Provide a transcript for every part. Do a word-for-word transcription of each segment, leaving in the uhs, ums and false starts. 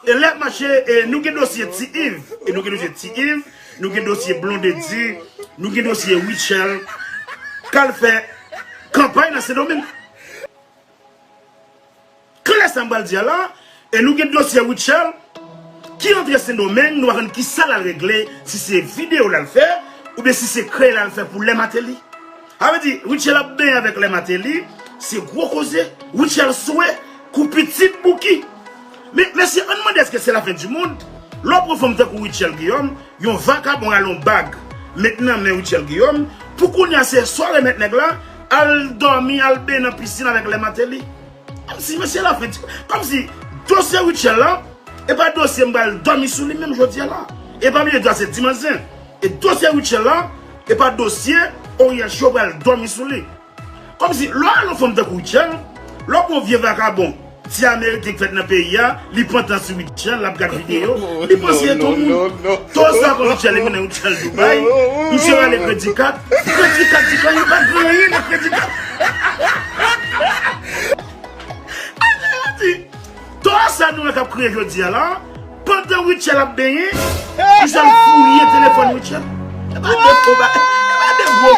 E lè mache, e nou gen dosye Ti Iv, e nou gen dosye Ti Iv, nou gen dosye Blondedy, nou gen dosye Rutshelle, k al fè kanpay nan Sendomeng. Klè sa m pral di a la, e nou gen dosye Rutshelle ki antre Sendomeng, nou pa konn kisa l al regle, si se videyo l al fè, oubyen si se krèy l al fè pou Lè Mateli. Sa vle di, Rutshelle ap benyen avèk Lè Mateli, se gwo koze, Rutshelle swe, kou pitit Bouki. Men, mesye, ann mande èske se lafen di mond, lè w pran fanm tankou Rutshelle Guillaume, yon vakabon rale yon bag, met nan men Rutshelle Guillaume, pou kounye a se swa remèt nèg la, al dòmi, al benyen nan pisin avèk Lè Mateli. Kòmsi, mesye, lafen di, kòmsi dosye Rutshelle la, e pa dosye m pral dòmi sou li menm jodi a la. E pa bliye di a se dimanch zen. E dosye Rutshelle la, e pa dosye Oriel Show pral dòmi sou li. Kòmsi, lè w al yon fanm tankou Rutshelle, lè w pran vye vakabon, ti ameriken k fèt nan peyi a, li pantan sou Rutshelle, l ap gad videyo, li panse e tou moun. To sa pran Rutshelle, li mennen Rutshelle Dubai, misye rale kredi kat, kredi kat di kòm li pa gen anyen nan kredi kat. Di, to sa nou wè k ap kriye jodi a la, pandan Rutshelle ap benyen, misye al fouye telefòn Rutshelle. E pa de gwo ba-, e pa de gwo,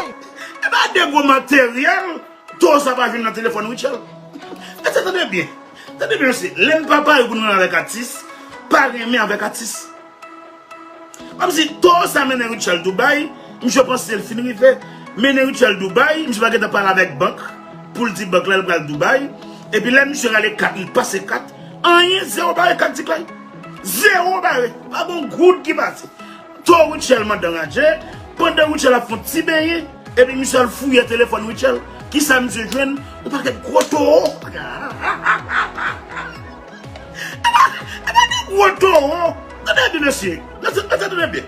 e pa de gwo materyèl, to sa pa jwenn nan telefòn Rutshelle. Mesye, tande byen. Tande byen, mesye. Lè n pa pare pou n renmen avèk atis, pa renmen avèk atis. Kòmsi to sa mennen Rutshelle Dubai, misye panse l fin rive. Mennen Rutshelle Dubai, misye pa gentan pale avèk bank pou l di bank la l pral Dubai. Epi lè misye rale kat, li pase kat, anyen, zewo bare kat di klè. Zewo bare. Pa gen yon goud ki pase. To Rutshelle mandan radje, pandan Rutshelle ap fè yon ti benyen, epi misye al fouye telefòn Rutshelle. Kisa misye jwenn? Yon pakèt gwo towo. E pa, e pa de gwo towo. Tande byen, mesye. Mesye, mesye, tande byen.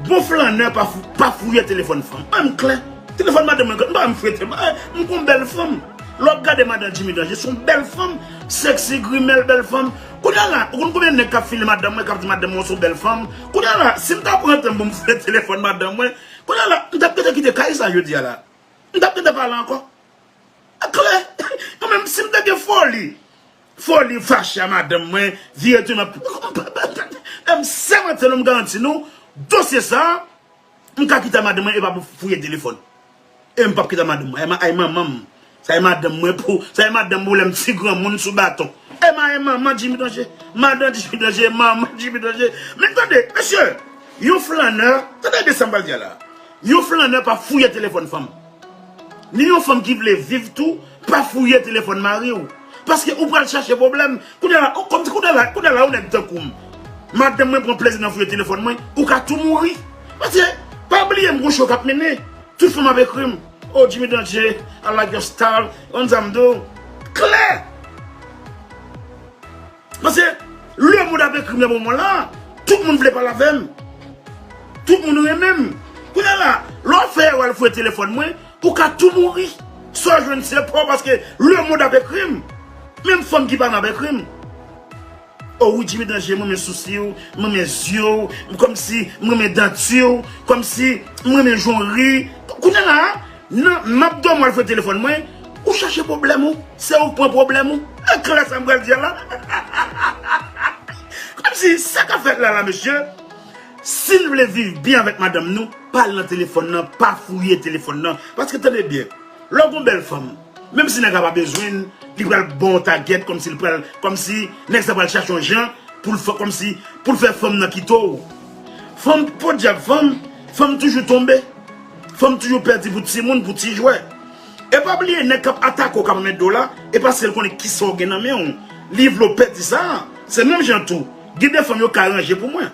Bon flannè pa fou-, pa fouye telefòn fanm. Mwen, m klè. Telefòn madanm mwen, m pa m fouye telefòn. M gon bèl fanm. Lè w ap gade madan Jimmy Danger, se yon bèl fanm. Sexy, grimèl, bèl fanm. Kounye a la, ou konn konbyen nèg k ap file madanm mwen, k ap di madanm mwen se yon bèl fanm? Kounye a la, si m ta pran tan pou m fouye telefòn madanm mwen, kounye a la, m t ap gentan kite kay sa jodi a la. M t ap gentan pale ankò. Klè. Mwen menm, si m te gen foli, foli fache a madanm mwen, vire tounen, m ap, m sèmante nou, m garanti nou, dosye sa, m ka kite a madanm mwen, e pa pou fouye telefòn. E m p ap kite a madanm mwen. Ay, ma-, ay, manman m. Sa e madanm mwen pou, sa e madanm pou lè m ti granmoun sou baton. E ma, e manman Jimmy Danger. Madan Jimmy Danger, manman Jimmy Danger. Men tande, mesye, yon flannè, tande byen sa m pral di a la. Yon flannè pa fouye telefòn fanm. Ni yon fanm ki vle viv tou, pa fouye telefòn mari w. Paske ou pral chache pwoblèm. Kounye a la, ou, kòmsi kounye a la, kounye a la, yon nèg tankou m. Madanm mwen pran plezi nan fouye telefòn mwen, ou ka tou mouri. Paske, pa bliye m gon show k ap mennen. Tout fanm ap ekri m. Oh, Jimmy Danger, I like your style. Konn sa m di w. Klè! Paske, lemonn ap ekri m nan moman la, tout moun vle pale avè m. Tout moun renmen m. Kounye a la, lè w fè erè w al fouye telefòn mwen, ou ka tou mouri. Sa w jwenn se pa w paske lemonn ap ekri m. Menm fanm ki pa nan ap ekri m. Oh wi, Jimmy Danger, m renmen sousi w, m renmen zye w, m kòmsi m renmen danti w, kòmsi m renmen jan w ri. Kounye a la, nan, m ap dòmi w al fouye telefòn mwen, ou chache pwoblèm ou, se ou k pran pwoblèm ou. E klè sa m pral di a la. Kòmsi sa k ap fèt la la, mesye, si n vle viv byen avèk madanm nou, pa al nan telefòn nan, pa fouye telefòn nan. Paske tande byen, lè w gon bèl fanm, menm si nèg la pa bezwen l, li pral ba w yon tagèt kòmsi l pral, kòmsi nèg sa pral chache yon jan pou l fè, kòmsi pou l fè fanm nan kite w. Fanm, podyab fanm, fanm toujou tonbe. Fanm toujou pèdi pou timoun, pou ti jwè. E pa bliye, nèg k ap atake w, k ap anmède w la, e paske l konnen kisa w gen nan men w. Li vle w pèdi sa. Se menm jan tou, gen de fanm yo ka ranje pou mwen.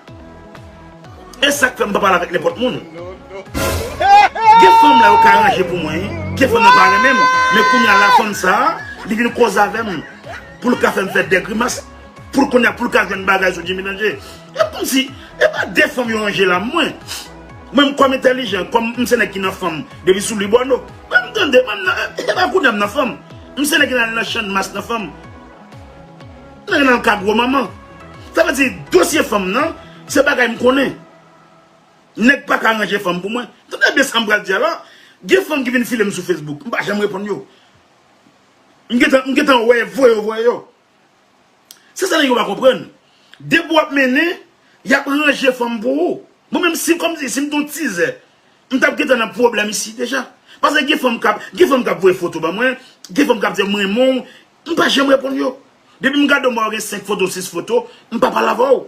E sa k fè m pa pale avèk nenpòt moun. Gen fanm la yo ka ranje pou mwen, wi. Gen fanm nan pa renmen m. Men kounye a la, fanm sa a, li vin koze avè m. Pou l ka fè m fè de grimas. Pou l kounye a, pou l ka jwenn bagay sou Jimmy Danger. E kòmsi, e pa de fanm yo ranje la, mwen. Mwen, m kòm entèlijan, kòm m se nèg ki nan fanm, depi sou li bòno. Mwen, m tande, mwen, m nan, e pa kounye a m nan fanm. M se nèg ki nan, nan Channmas nan fanm. Nèg nan ka gwo manman. Sa vle di, dosye fanm nan, se bagay m konnen. Nèg pa ka ranje fanm pou mwen. Tande byen sa m pral di a la. Gen fanm ki vin file m sou Facebook. M pa janm reponn yo. M gentan, m gentan wè voye yo, voye yo. Se sa nèg yo pa konprann. Depi w ap mennen, y ap ranje fanm pou ou. Mwen menm, si kòmsi, si m t on tizè, m t ap gentan nan pwoblèm isi deja. Paske gen fanm k ap, gen fanm k ap voye foto ban mwen, gen fanm k ap di m renmen w, m pa janm reponn yo. Depi m gade w, m wè w gen senk foto, sis foto, m pa pale avè w.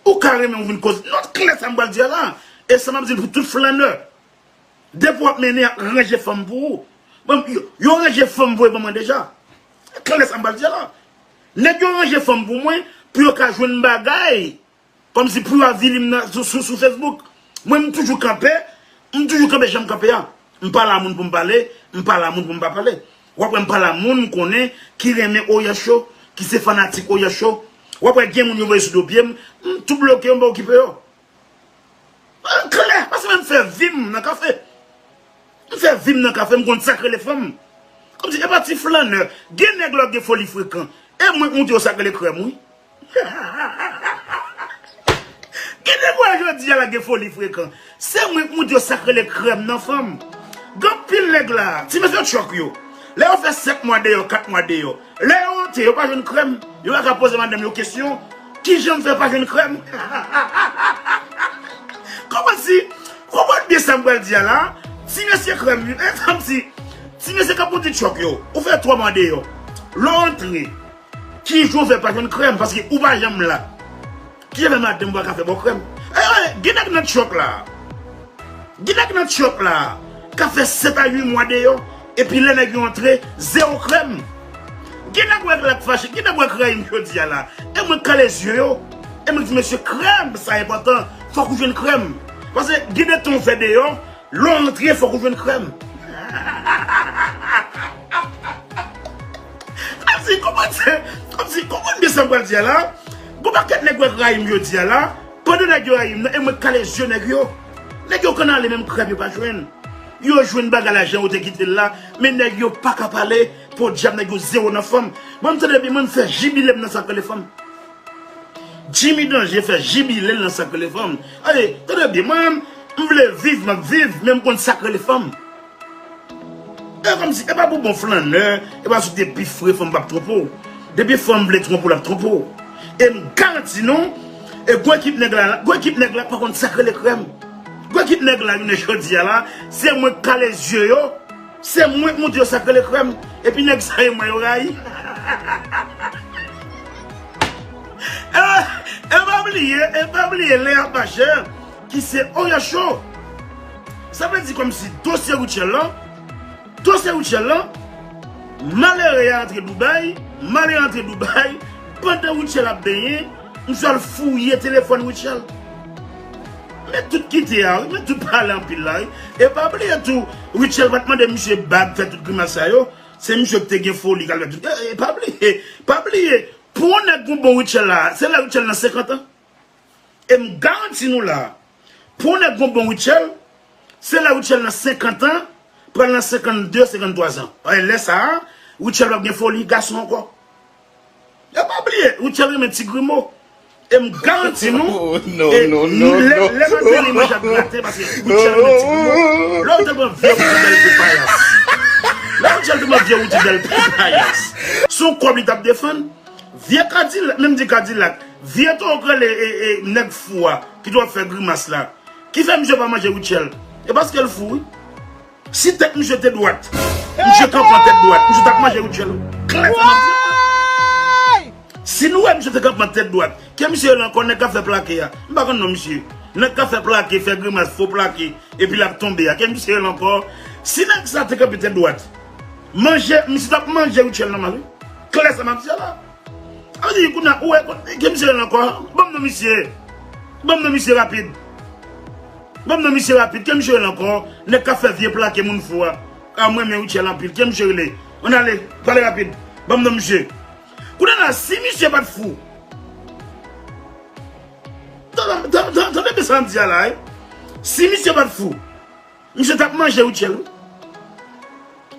Ou ka renmen w vin koze. Non, klè sa m pral di a la. E sa m ap di l pou tout flannè. Depi w ap mennen, y ap ranje fanm pou ou. Bon, yo, yo ranje fanm voye ban mwen deja. Klè sa m pral di a la. Nèg yo ranje fanm pou mwen, pou yo ka jwenn bagay. Kòmsi pou yo avili m nan, sou, sou, sou Facebook. Mwen, m toujou kanpe, m toujou kanpe jan m kanpe a. M pa la moun pou m pale, m pa la moun pou m pa pale. W ap wè m pa la moun m konnen ki renmen Oyan Show, ki se fanatik Oyan Show. W ap wè gen moun yo voye sou do pye m, m tou bloke yo, m pa okipe yo. Klè, paske mwen m fè vi m nan kafe. M fè vi m nan kafe, m konn sa k rele fanm. Kòmsi, e pa ti flannè. Gen nèg lè w gen foli frekan. E mwen k montre yo sa k rele krèm, wi. Gen nèg wè jodi a la gen foli frekan. Se mwen k montre yo sa k rele krèm nan fanm. Gen anpil nèg la, ti mesye tchòk yo. Lè yo fè sèt mwa deyò, kat mwa deyò, lè yo antre, yo pa jwenn krèm. Yo pa ka poze madanm yo kesyon, kijan m fè pa jwenn krèm? Kòmanse, konprann byen sa m pral di a la. Ti mesye krèm, e, kòmsi, ti mesye k ap monte tchòk yo. Ou fè twa mwa deyò. Lè w antre, kijan w fè pa jwenn krèm? Paske ou pa janm la. Kijan fè madanm pa ka fè bò krèm? E, e, gen nèg nan tchòk la. Gen nèg nan tchòk la k ap fè sèt a uit mwa deyò, epi lè nèg yo antre, zewo krèm. Gen nèg wè k la k fache, gen nèg wè k rayi m jodi a la. E mwen k kale zye yo. E mwen k di, mesye, krèm, sa enpòtan. Fòk ou jwenn krèm. Paske gen de tan w fè deyò, lè w antre, fòk ou jwenn krèm. Kòmsi, kòmanse, kòmsi, konprann byen sa m pral di a la. Gon pakèt nèg wè k rayi m jodi a la. Pandan nèg yo rayi m nan, e mwen k kale zye nèg yo. Nèg yo kannale, menm krèm yo pa jwenn. Yo jwenn bagay la jan yo te kite l la, men nèg yo pa ka pale, podyab nèg yo zewo nan fanm. Mwen, m tande byen, mwen, m fè jibile m nan sa k rele fanm. Jimmy Danje fè jibile l nan sa k rele fanm. Ale, tande byen, mwen menm, m vle viv, m ap viv, men m konn sa k rele fanm. E kòmsi, e pa pou bon flannè, e pa sou depi fre fanm p ap twonpe w. Depi fanm vle twonpe w, l ap twonpe w. E m garanti nou, e gwo ekip nèg la, gwo ekip nèg la pa konn sa k rele krèm. Gwo ekip nèg la, jounen jodi a la, se mwen k kale zye yo, se mwen k montre yo sa k rele krèm. Epi nèg sa yo, mwen yo rayi. E, e pa bliye, e pa bliye, Lea Pache, ki se Oyan Show. Sa vle di kòmsi dosye Rutshelle lan, dosye Rutshelle lan, malere a antre Dubai, malere a antre Dubai, pandan Rutshelle ap benyen, misye al fouye telefòn Rutshelle. Men tout kite a, wi, men tout pale anpil la, wi. E pa bliye tou, Rutshelle pa t mande misye bag, fè tout grimas sa yo. Se misye ki te gen foli, k al fè tout. E, e pa bliye, pa bliye, pou yon nèg gon bon Rutshelle la, se la Rutshelle nan senkant an. E m garanti nou la, pou yon nèg gon bon Rutshelle, se la Rutshelle nan senkant an, pral nan senkannde, senkanntwa zan. E lè sa a, Rutshelle p ap gen foli gason ankò. E pa bliye, Rutshelle renmen ti grimo. E m garanti nou, e lè, lè Martelly manje ap grate, paske Rutshelle renmen ti grimo. Lè Rutshelle pran vye Roody Delpé payas. Lè Rutshelle te pran vye Roody Delpé payas. Se yon kòb li t ap defann. Vye Kadilak, menm di Kadilak, vye towo k rele, e, e, nèg fou a, ki toujou ap fè grimas la. Ki fè misye pa manje Rutshelle? E paske l fou, wi. Si tèt misye te dwat, misye kanpe an tèt dwat, misye t ap manje Rutshelle, wi. Klè sa m ap di. Si nou wè misye te kanpe an tèt dwat, ke misye rele ankò nèg k ap fè plake a? M pa konn non misye. Nèg k ap fè plake, fè grimas, fo plake, epi l ap tonbe a. Ke misye rele ankò? Si nèg sa te kanpe tèt dwat, manje, misye t ap manje Rutshelle nòmal, wi. Klè sa m ap di a la. Sa vle di, kounye a, ou wè, ke misye rele ankò? Ban m non misye. Ban m non misye rapid. Ban m non misye rapid. Ke misye rele ankò? Nèg k ap fè vye plake moun fou a. A, mwen renmen Rutshelle anpil. Ke misye rele? Ann ale, pale rapid. Ban m non misye. Kounye a la, si misye pa t fou. Tande, tande, tande, tande sa m di a la, wi. Si misye pa t fou, misye t ap manje Rutshelle, wi.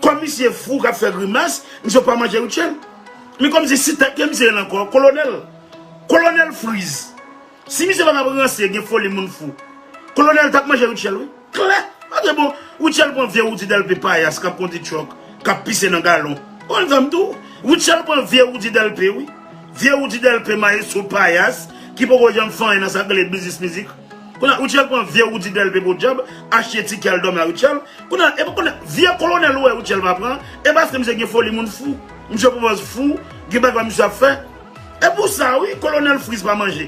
Kòm misye fou k ap fè grimas, misye pa manje Rutshelle. Men kòmsi si tèt ke misye rele ankò, Kolonèl. Kolonèl Freeze. Si misye pa t ap ranse, gen foli moun fou, Kolonèl t ap manje Rutshelle, wi. Klè. Paske bon, Rutshelle pran vye Roody Delpé payas k ap kondi tchòk, k ap pise nan galon. Ou konn sa m di w? Rutshelle pran vye Roody Delpé, wi. Vye Roody Delpé mayestwo payas, ki poko janm fè anyen nan sa k rele biznis mizik. Kounye a, Rutshelle pran vye Roody Delpé podyab, achte tikè al dòmi a Rutshelle. Kounye a, e pa kounye a, vye kolonèl ou wè Rutshelle va pran, e paske misye gen foli moun fou. Misye pran pòz fou, gen bagay misye ap fè. E pou sa, wi, Kolonèl Freeze pa manje.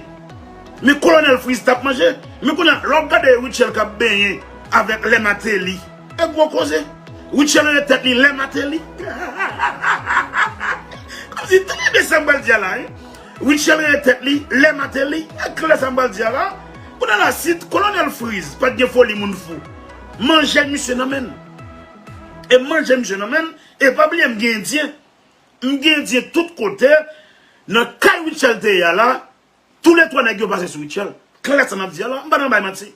Men Kolonèl Freeze t ap manje. Men kounye a, lè w ap gade Rutshelle k ap benyen avèk Lè Mateli, e gwo koze. Rutshelle rele tèt li Lè Mateli. Kòmsi, tande byen sa m pral di a la, wi. Rutshelle rele tèt li Lè Mateli. E klè sa m pral di a la. Kounye a la, si Kolonèl Freeze pa t gen foli moun fou, manje misye nan men l. E manje misye nan men l, e pa bliye m gen endyen. M gen endyen tout kote, nan kay Rutshelle te ye a la, toulètwa nèg yo pase sou Rutshelle. Klè sa m ap di a la, m pa nan bay manti.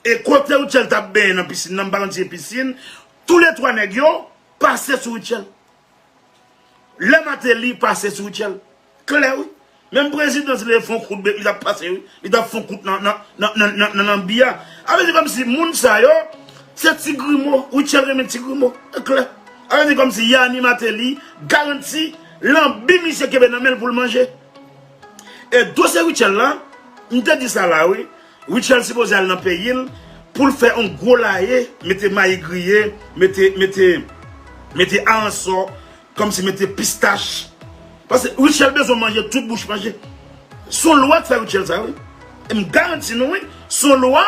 E kote Rutshelle t ap benyen nan pisin nan, m pa konn si se pisin, toulètwa nèg yo pase sou Rutshelle. Lè Mateli pase sou Rutshelle. Klè, wi. Menm prezidan, si li fè yon kout bèk, li t ap pase, wi. Li t ap fè yon kout nan, nan, nan, nan, nan, nan lanbi a. A vle di kòmsi moun sa yo, se ti grimo. Rutshelle renmen ti grimo. E klè. A vle di kòmsi Yanni Mateli garanti lanbi misye kenbe nan men l pou l manje. E dosye Rutshelle la, m te di sa la, wi. Rutshelle sipoze al nan peyi l pou l fè yon gwo laye, mete mayi griye, mete, mete, mete aransò, kòmsi mete pistach. Paske Rutshelle bezwen manje tout bouch manje. Se yon lwa k fè Rutshelle sa, wi. E m garanti nou, wi, se yon lwa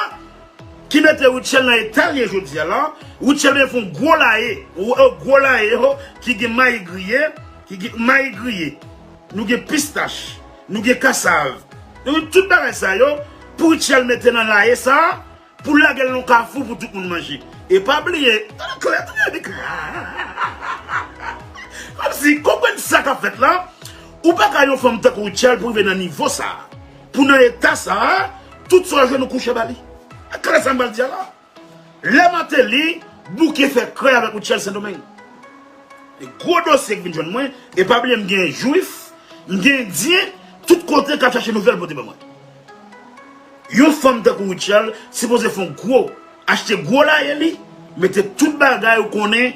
ki mete Rutshelle nan eta l ye jodi a la. Rutshelle bezwen fè yon gwo laye, yon gwo laye, ho, ki gen mayi griye, ki gen mayi griye. Nou gen pistach, nou gen kasav. Nou gen tout bagay sa yo pou Rutshelle mete nan laye sa a, pou lage l nan kafou pou tout moun manje. E pa bliye, tande klè, tande byen klè. Kòmsi, konprann sa k ap fèt la, ou pa ka yon fanm tankou Rutshelle pou rive nan nivo sa a. Pou nan eta sa a, tout sa w jwenn ou kouche ba li. E klè sa m pral di a la. Lè Mateli bouke fè krè avèk Rutshelle Sendomeng. E gwo dosye k vin jwenn mwen, e pa bliye m gen jwif, m gen endyen, tout kote k ap chache nouvèl pote ban mwen. Yon fanm tankou Rutshelle sipoze fè yon gwo, achte gwo laye li, mete tout bagay ou konnen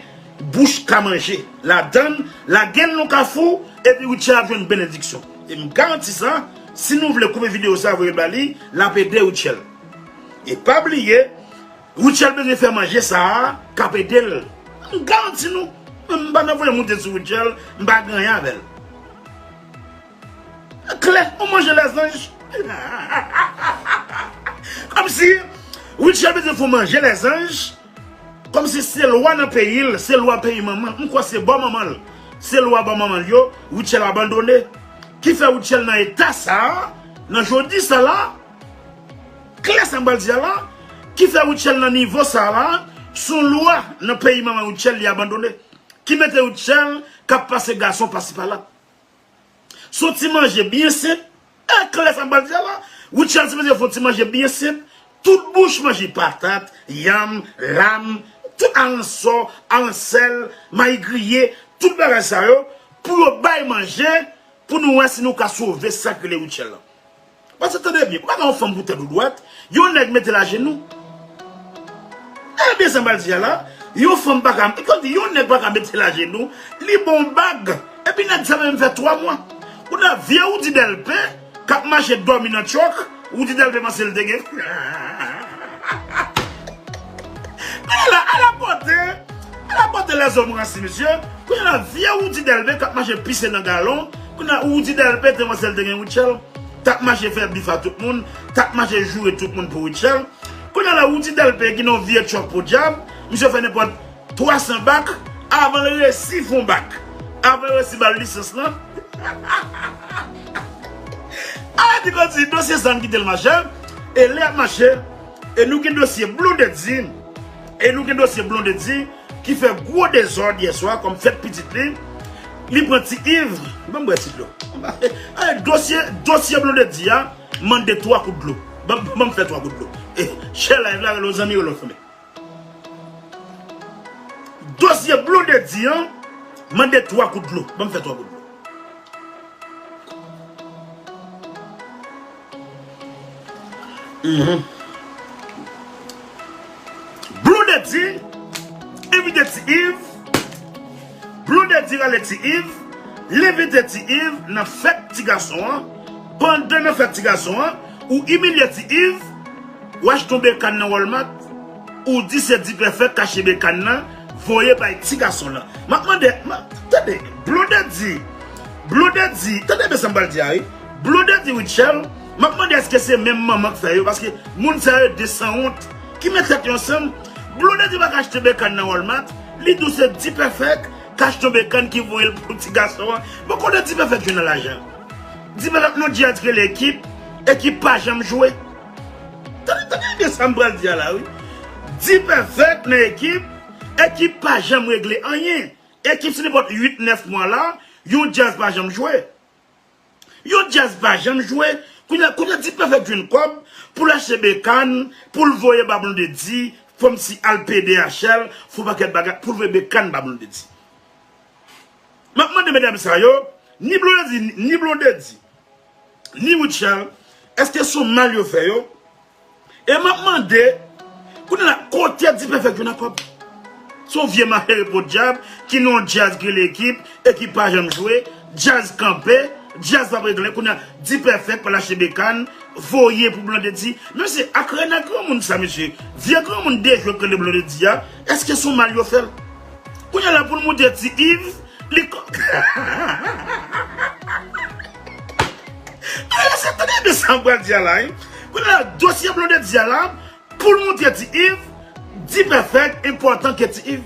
bouch ka manje ladan l, lage l nan kafou, epi Rutshelle ap jwenn benediksyon. E m garanti sa, si nou vle koupe videyo sa, voye l ba li, l ap ede Rutshelle. E pa bliye, Rutshelle bezwen fè manje sa a k ap ede l. M garanti nou. M pa nan voye moute sou Rutshelle, m pa gen anyen avè l. Klè, on manje lèzanj. Kòmsi Rutshelle bezwen fè on manje lèzanj. Kòmsi se lwa nan peyi l, se lwa peyi manman l. M kwè se bò manman l. Se lwa bò manman l yo, Rutshelle abandone. Ki fè Rutshelle nan eta sa a, nan jodi sa la, klè sa m pral di a la, ki fè Rutshelle nan nivo sa la, se yon lwa nan peyi manman Rutshelle li abandone, ki mete Rutshelle k ap pase gason pasi pala. Se yon ti manje byen senp, e klè sa m pral di a la, Rutshelle sipoze fè yon ti manje byen senp, tout bouch manje patat, yanm, lam, tout aransò, aransèl, mayi griye, tout bagay sa yo, pou yo bay manje, pou nou wè si nou ka sove sa k rele Rutshelle lan. Paske tande byen, ou pa ka yon fanm pou tèt ou dwat, yon nèg mete l ajenou. Tande byen sa m pral di a la, yon fanm pa ka, kòm di yon nèg pa ka mete l ajenou, li ba w bag, epi nèg sa menm fè twa mwa. Kounye a vye Roody Delpé k ap mache dòmi nan tchòk, Roody Delpé panse l te gen. Ala, ala pote, ala pote lèzòm ransi, mesye. Kounye a la, vye Roody Delpé k ap mache pise nan galon. Kounye a, Roody Delpé te panse l te gen Rutshelle. T ap mache fè bif a tout moun. T ap mache joure tout moun pou Rutshelle. Kounye a la, Roody Delpé ki nan vye tchòk podyab. Misye fè nenpòt twa san bak avan l resi fè yon bak. Avan l resi ba l lisans lan. Ala di kòmsi dosye sa n kite l mache. E lè ap mache. E nou gen dosye Blondedy. E nou gen dosye Blondedy ki fè gwo dezòd yè swa kòm fèt pitit li. Li pran Ti Iv. Ban m bwè ti dlo. Dosye, dosye Blondedy a mande twa kout dlo. Ban, ban m fè twa kout dlo. E, share live la, rele yon zanmi, rele yon fanmi. Dosye Blondedy an mande twa kout dlo. Ban m fè twa kout dlo. Mhm. Blondedy envite Ti Iv. Blondedy rale Ti Iv. Li envite Ti Iv nan fèt ti gason an. Pandan nan fèt ti gason an, ou imilye Ti Iv, w achte yon bekàn nan Walmart, ou di se Dipèfèk k achte bekàn nan, voye bay ti gason lan. M ap mande, m ap, tande, Blondedy, Blondedy, tande byen sa m pral di a wi. Blondedy Rutshelle, m ap mande èske se menm manman k fè yo, paske moun sa yo de sanwont, ki met tèt yo ansanm. Blondedy pa ka achte bekàn nan Walmart, li di w se Dipèfèk k achte yon bekàn ki voye l pou ti gason an. Bon, kote Dipèfèk jwenn nan lajan? Dipèfèk nan djaz ki rele Ekip, Ekip pa janm jwe. Tande, tande byen sa m pral di a la wi. Dipèfèk nan Ekip, Ekip pa janm regle anyen. Ekip sou nenpòt uit nèf mwa la, yon djaz pa janm jwe. Yon djaz pa janm jwe. Kounye a, kounye a Dipèfèk jwenn kòb pou l achte bekàn, pou l voye ba Blondedy, kòmsi al pede H L, fè yon pakèt bagay, pou l voye bekàn ba Blondedy. M ap mande medam sa yo, ni Blondedy, ni Blondedy, ni Rutshelle, èske se yon mal yo fè yo? E m ap mande, kounye a la, kote Dipèfèk jwenn nan kòb? Se yon vye malere podyab ki nan yon djaz ki rele Ekip, Ekip pa janm jwe, djaz kanpe, djaz p ap regle, kounye a Dipèfèk pral achte bekàn, voye pou Blondedy. Mesye, ak rena granmoun sa, mesye, vye granmoun dejwe k rele Blondedy a, èske se yon mal yo fè l? Kounye a la pou l moute Ti Iv, li ko-, Ala sa, tande byen sa m pral di a la, wi. Kounye a la, dosye Blondedy a la, pou l montre Ti Iv, Dipèfèk enpòtan ke Ti Iv.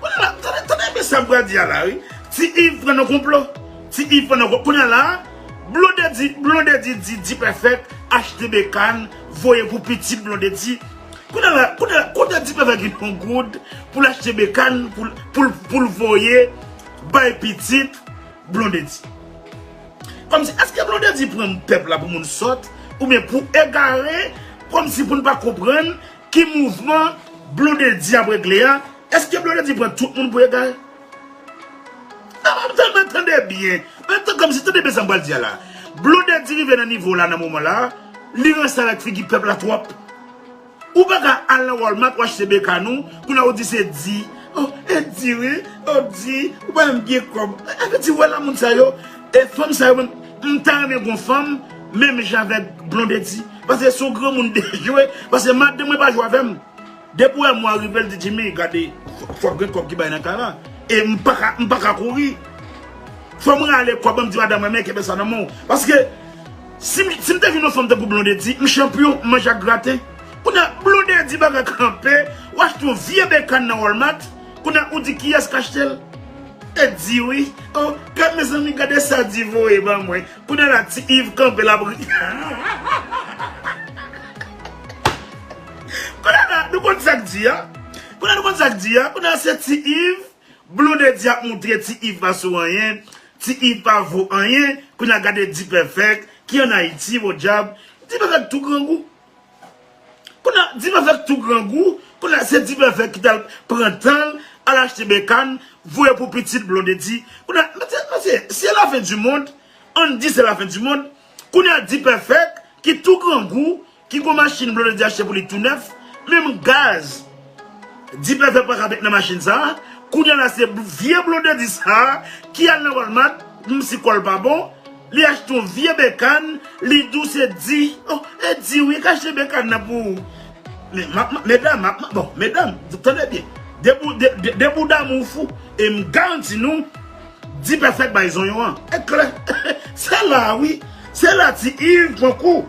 Kounye a la, tande, tande byen sa m pral di a la, wi. Ti Iv pran nan konplo. Ti Iv pran nan konplo. Kounye a la, Blondedy, Blondedy di Dipèfèk achte bekàn, voye pou pitit Blondedy. Kounye a la, kounye a la, kote Dipèfèk gen yon goud pou l achte bekàn, pou l, pou l, pou l voye bay pitit Blondedy? Kòmsi, èske Blondedy pran pèp la pou moun sòt, oubyen pou egare, kòmsi pou n pa konprann ki mouvman Blondedy ap regle a? Èske Blondedy pran tout moun pou egare? Nan, men tande, tande byen. Men tande, kòmsi, tande byen sa m pral di a la. Blondedy rive nan nivo la, nan moman la, li ranse avèk figi pèp la twòp. Ou pa ka al nan Walmart, ou achte bekàn ou, kounye a ou di se Di. Oh, e Di wi, oh Di, ou pa menm gen kòb. E, e Di, wè la moun sa yo, e fanm sa yo menm, m ta renmen gon fanm, menm jan avèk Blondedy. Paske se yon granmoun dejwe, paske madanm mwen pa jwe avè m. Depi w wè mwa rive, l di, Jimmy, gade, fò, fòk gen kòb ki bay nan kay la. E m pa ka, m pa ka kouri. Fò m rale kòb, m di madanm mwen, men kenbe sa nan men w. Paske, si m, si m te vin yon fanm tankou Blondedy, m chanpyon, m manje ak graten. Kounye a, Blondedy pa ka kanpe, w achte yon vye bekàn nan Walmart, kounye a, ou di kiyès k achte l? E Di wi, oh, gad mezanmi, gade sa Di voye ban mwen. Kounye a la, Ti Iv kanpe l ap ri. Kounye a la, nou konn sa k di a? Kounye a, nou konn sa k di a? Kounye a, se Ti Iv, Blondedy ap montre Ti Iv pa sou anyen, Ti Iv pa vo anyen. Kounye a, gade Dipèfèk, ki ann Ayiti, podyab. Dipèfèk tou grangou. Kounye a, Dipèfèk tou grangou, kounye a, se Dipèfèk ki t al pran tan l, al achte bekàn, voye pou pitit Blondedy. Kounye a, mesye, mesye, se lafen di mond, ann di se lafen di mond. Kounye a, Dipèfèk, ki tou grangou, ki gon machin Blondedy achte pou li tou nèf, menm gaz, Dipèfèk pa ka met nan machin sa a. Kounye a la, se vye Blondedy sa a, ki al nan Walmart, menm si kò l pa bon, li achte yon vye bekàn, li di w se Di. Oh, e Di wi, k achte bekàn nan pou ou. Men, ma, ma, medam, ma, ma, bon, medam, tande byen. Depi w, de, de, depi w damou fou, e m garanti nou, Dipèfèk bay zonyon an. E klè. Se la, wi. Se la Ti Iv pran kou.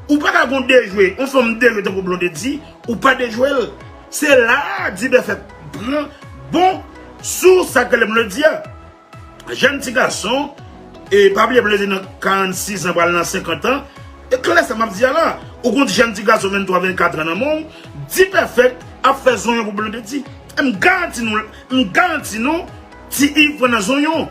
Ou pa ka gon dejwe, yon fanm dejwe tankou Blondedy, ou pa dejwe l. Se la Dipèfèk pran bon sou sa k rele Blondedy a. Jèn ti gason, e pa bliye Blondedy nan karannsis an, pral nan senkant an. E klè sa m ap di a la. Ou gon jèn ti gason venntwa, vennkat an nan men w, Dipèfèk ap fè zonyon pou Blondedy. E m garanti nou, m garanti nou, Ti Iv pran nan zonyon.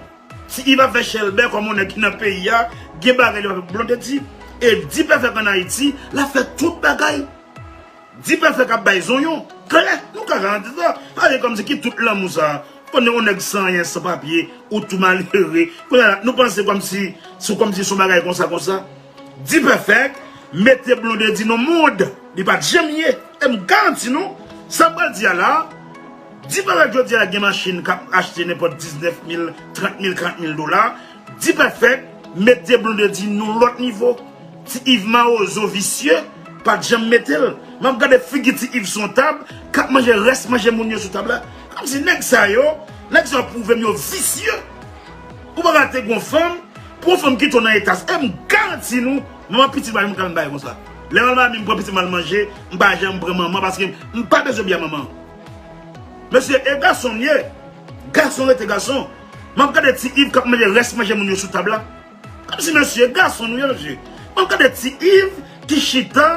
Ti Iv ap fè chèlbè kòm yon nèg ki nan peyi a, gen bagay li ap fè pou Blondedy. E Dipèfèk ann Ayiti, l ap fè tout bagay. Dipèfèk ap bay zonyon. Klè, nou ka garanti sa. Sa vle kòmsi ki tout lanmou sa. Konnen yon nèg san anyen, san papye, ou tou malere. Kounye a la, nou panse kòmsi, se kòmsi se yon bagay konsa, konsa. Dipèfèk mete Blondedy nan mond li pa t janm ye. E m garanti nou, sa m pral di a la, Dipèfèk jodi a gen machin k ap achte nenpòt diznèf mil, trant mil, karant mil dola. Dipèfèk Mete Blondedy nan lòt nivo. Ti Yves mawozo visye, pa t janm mete l. M ap gade figi Ti Yves sou yon tab, k ap manje rès manje moun yo sou tab la. Kòmsi nèg sa yo, nèg sa yo pwouve m yo visye. Ou pa ka te gon fanm, pou yon fanm kite w nan eta sa. E m garanti nou, manman pitit pa janm ka bay konsa. Lè manmi m pran pitit m al manje, m pa janm pran manman paske m pa bezwen byen manman. Mesye, e gason m ye. Gason rete gason. M ap gade Ti Yves k ap manje rès manje moun yo sou tab la. Kòmsi mesye, gason nou ye, mesye. M ap gade Ti Yves ki chita,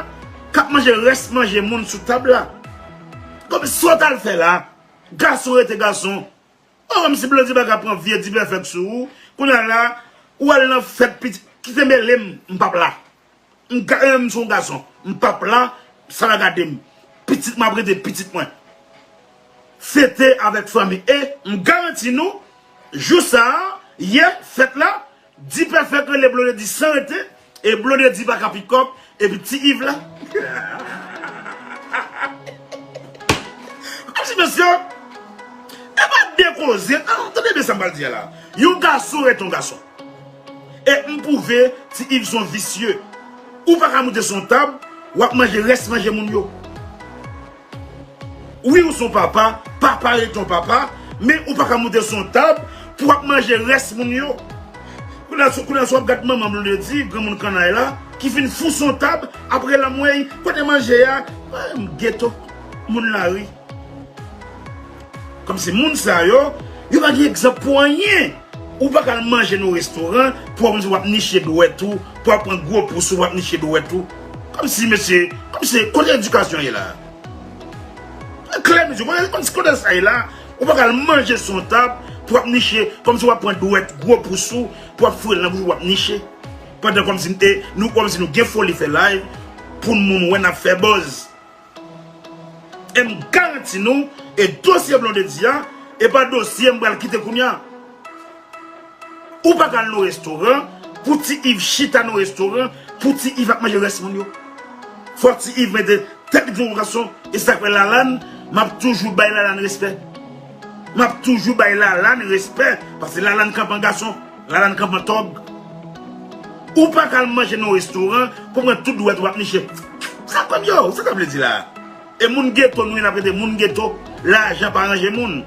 k ap manje rès manje moun sou tab la. Kòmsi sa w t al fè la, gason rete gason. O, kòmsi Blondedy pa ka pran vye dipèfèk sou ou. Kounye a la, ou al nan fèt pitit, kite mele m, m p ap la. M ka, e, m se yon gason. M p ap la, sa va gade m. Pitit mwen ap rete pitit mwen. Fete avèk fanmi. E m garanti nou, jou sa a, yè, fèt la, dipèfèk rele Blondedy san rete, e Blondedy pa ka pikòp, epi Ti Yves la. Kòmsi mesye, e pa de koze. Ah, tande byen sa m pral di a la. Yon gason rete yon gason. E m pwouve Ti Yves se yon visye. Ou pa ka moute sou yon tab, w ap manje rès manje moun yo. Wi, ou se yon papa, papa rete yon papa, men ou pa ka moute sou yon tab pou w ap manje rès moun yo. Kounye a, kounye a, si w ap gad manman Blondedy, granmoun kannay la, ki fin fou sou yon tab, ap rele anmwey, kote manje a? Ay, m geto, moun lari. Kòmsi moun sa yo, yo pa gen egzanp pou anyen. Ou pa ka al manje nan restoran pou w ap, w ap niche dwèt ou, pou w ap pran gwo pous ou, w ap niche dwèt ou. Kòmsi, mesye, kòmsi, kote edikasyon ye la? Klè, mesye, kote, kòmsi, kote sa ye la? Ou pa ka al manje sou yon tab pou w ap niche, kòmsi w ap pran dwèt, gwo pous ou, pou w ap foure l nan bouch ou, w ap niche. Pandan kòmsi, e, nou, kòmsi nou gen foli fè live pou moun wè n ap fè buzz. E m garanti nou, e dosye Blondedy a, e pa dosye m pral kite kounye a. Ou pa ka al nan restoran, pou Ti Yves chita nan restoran, pou Ti Yves ap manje rès moun yo. Fò Ti Yves mete tèt li pou yon gason, e sa k fè Lalane, m ap toujou bay Lalane respè. M ap toujou bay Lalane respè, paske Lalane kanpe an gason, Lalane kanpe an tòg. Ou pa ka al manje nan yon restoran pou pran tout dwèt ou ap niche. Sa kòb yo, sa sa vle di la? E moun geto nou ye, n ap rete moun geto. Lajan pa ranje moun.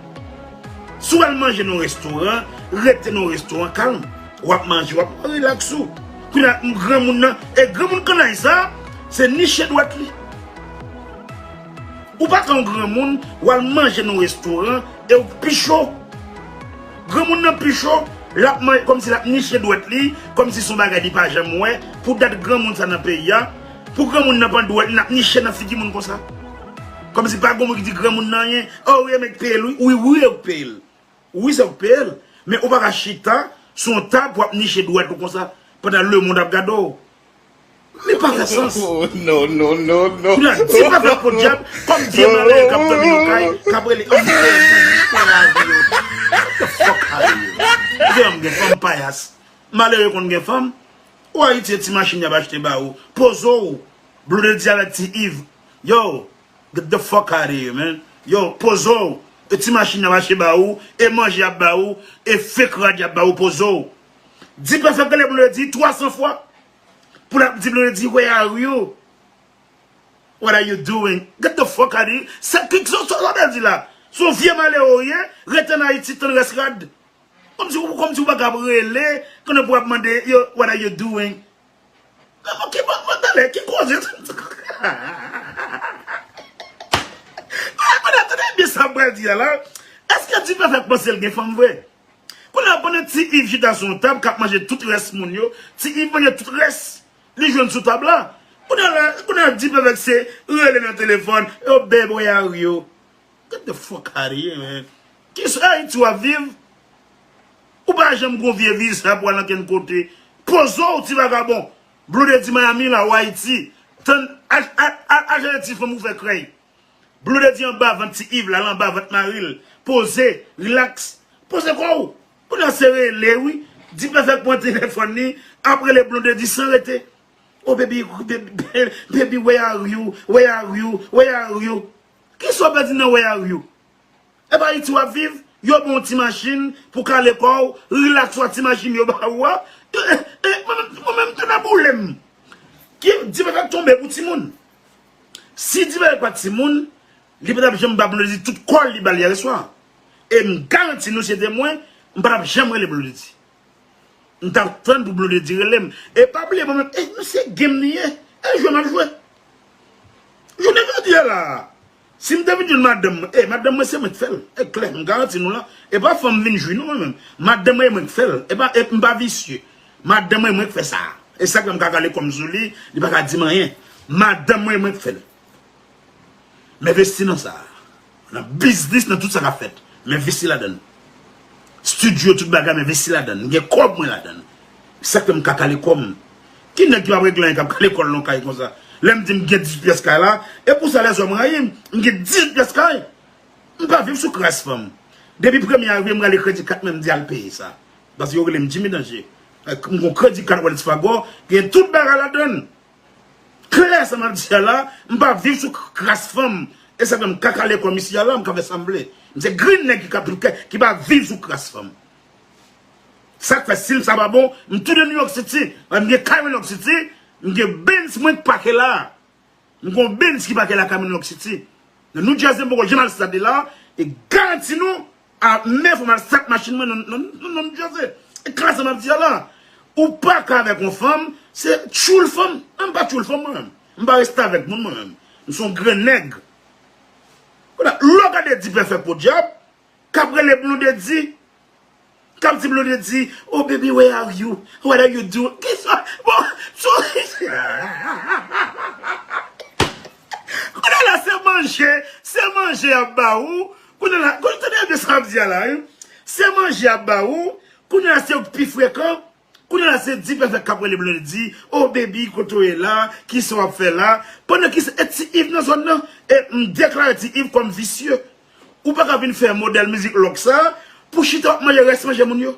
Si w al manje nan yon restoran, rete nan yon restoran kalm. W ap manje, w ap rilaks ou. Kounye a, granmoun nan, e granmoun kannay sa, se niche dwèt li. Ou pa ka yon granmoun, w al manje nan yon restoran, e w pi cho. Granmoun nan pi cho, l ap manje, kòmsi l ap niche dwèt li, kòmsi se yon bagay li pa janm wè, pou dat granmoun sa nan peyi a, pou granmoun nan pran dwèt li, l ap niche nan figi moun konsa. Kòmsi pa gen moun ki di granmoun nan anyen, o, wi, e m k peye l, wi, wi, wi, e w k peye l. Wi, se w k peye l. Men ou pa ka chita sou yon tab pou w ap niche dwèt ou konsa, pandan lemonn ap gade w. Li pa fè sans. Oh, non, non, non, non. Kounye a, di pa fè podyab, kòm vye malere k ap dòmi nan kay, k ap rele anmwey, anmwey, anmwey, lavi yo. Get the fuck out of here. Vye m gen fanm payas. Malere konn gen fanm. Ou Ayiti, e ti machin y ap achte ba ou. Poze w. Blondedy avèk Ti Yves. Yo, get the fuck out of here, man. Yo, poze w. E ti machin y ap achte ba ou, e manje y ap ba ou, e fake rad y ap ba ou, poze w. Dipèfèk rele Blondedy twa san fwa. Pou l ap di Blondedy, "Where are you? What are you doing?" Get the fuck out of here. Sa ki sa sa sa di la? Se yon vye malere w ye, rete an Ayiti, tann rès rad. Kòmsi ou, kòmsi ou pa ka ap rele, konnen pou ap mande yo, "What are you doing?" Mwen, mwen, ki, mwen, mwen, talè, ki koze? Ah, konnen, tande byen sa m pral di a la. Èske Dipèfèk panse l gen fanm vre? Kounye a, pandan Ti Yves chita sou yon tab k ap manje tout rès moun yo, Ti Yves manje tout rès li jwenn sou tab la. Kounye a la, kounye a, Dipèfèk se rele nan telefòn, "Yo, babe, where are you?" Get the fuck out of here, man. Ki sou Ayiti w ap viv? Ou pa janm gon vye viza pou al ankenn kote. Poze w, ti vagabon. Blondedy Miami la, ou Ayiti. Tann, al, al, al, al jere ti fanm ou fè krèy. Blondedy anba vant Ti Yves la, l anba vant mari l. Poze, rilaks. Poze kò w. Kounye a se rele, wi. Dipèfèk pran telefòn li, ap rele Blondedy san rete. "Oh, baby, baby, baby, where are you? Where are you? Where are you?" Ki sa w pèdi nan "Where are you"? E pa Ayiti w ap viv? Yo ba w ti machin pou kale kò w, rilaks, w a ti machin yo ba ou a, E, e, mwen menm, mwen menm tou nan boule m. Ki Diva fè tonbe pou timoun. Si Diva pa timoun, li pa t ap janm ba Blondedy tout kò l li ba l yè swa. E m garanti nou, se te mwen, m pa t ap janm rele Blondedy. M t ap tann pou Blondedy rele m. E pa bliye, mwen menm, e, se game li ye. E jwe m ap jwe. Jounen jodi a la, si m te vin jwenn madanm mwen, e madanm mwen se mwen k fè l. E klè, m garanti nou la. E pa fanm vin jwi non mwen menm. Madanm mwen e mwen k fè l. E pa, e m pa visye. Madanm mwen e mwen k fè sa. E sa k fè m ka kale kò m sou li, li pa ka di m anyen. Madanm mwen e mwen k fè l. M envesti nan sa. Nan biznis, nan tout sa k ap fèt. M envesti ladan l. Estidyo, tout bagay, m envesti ladan l. M gen kòb mwen ladan l. Sa k fè m ka kale kò m. Ki nèg ki p ap regle anyen k ap kale kò l nan kay konsa? Lè m di m gen dizuit pyès kay la, e pou sa lèzòm rayi m. M gen dizuit pyès kay. M pa viv sou kras fanm. Depi premye avril, m rale kredi kat mwen, m di al peye sa. Paske yo rele m Jimmy Danje. M gon kredi kat Wells Fargo, gen tout bagay ladan l. Klè sa m ap di a la, m pa viv sou kras fanm. E sa fè m ka kale kò m isi a la, m ka fè sa m vle. M se grenn nèg ki ka, ki pa viv sou kras fanm. Sa k fè si sa pa bon, m tounen New York City, m gen kay New York City, m gen Benz mwen k pake la. M gon Benz ki pake lakay mwen New York City. Nan New Jersey, m poko janm al stad li la, e garanti nou, a, men fò m al stad machin mwen nan, nan, nan, nan New Jersey. E klè sa m ap di a la. Ou pa ka avèk yon fanm, se tchoul fanm. Mwen m pa tchoul fanm mwen menm. M pa reste avèk moun mwen menm. M se yon grenn nèg. Kounye a, lè w gade Dipè fè podyab, k ap rele Blondedy, k ap di Blondedy, "Oh baby, where are you? What are you doing?" Kisa? Bon, sou. Kounye a la, se manje, se manje y ap ba ou. Kounye a la, kounye, tande byen sa m ap di a la, wi. Se manje y ap ba ou. Kounye a la, se ou k pi frekan. Kounye a la, se Dipè fè k ap rele Blondedy, "Oh baby, kote w ye la? Kisa w ap fè la?" Pandan ki e Ti Iv nan zòn nan, e m deklare Ti Iv kòm visye. Ou pa ka vin fè modèl mizik lòk sa pou chita w ap manje rès manje moun yo.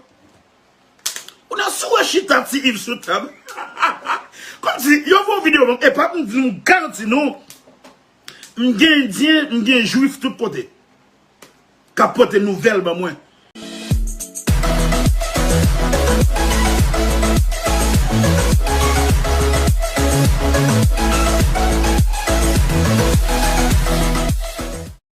Ou nan sou wè chita Ti Iv sou tab. Kòmsi yo fè yon videyo, e pa m di nou, garanti nou, m gen endyen, m gen jwif tout kote k ap pote nouvèl ban mwen.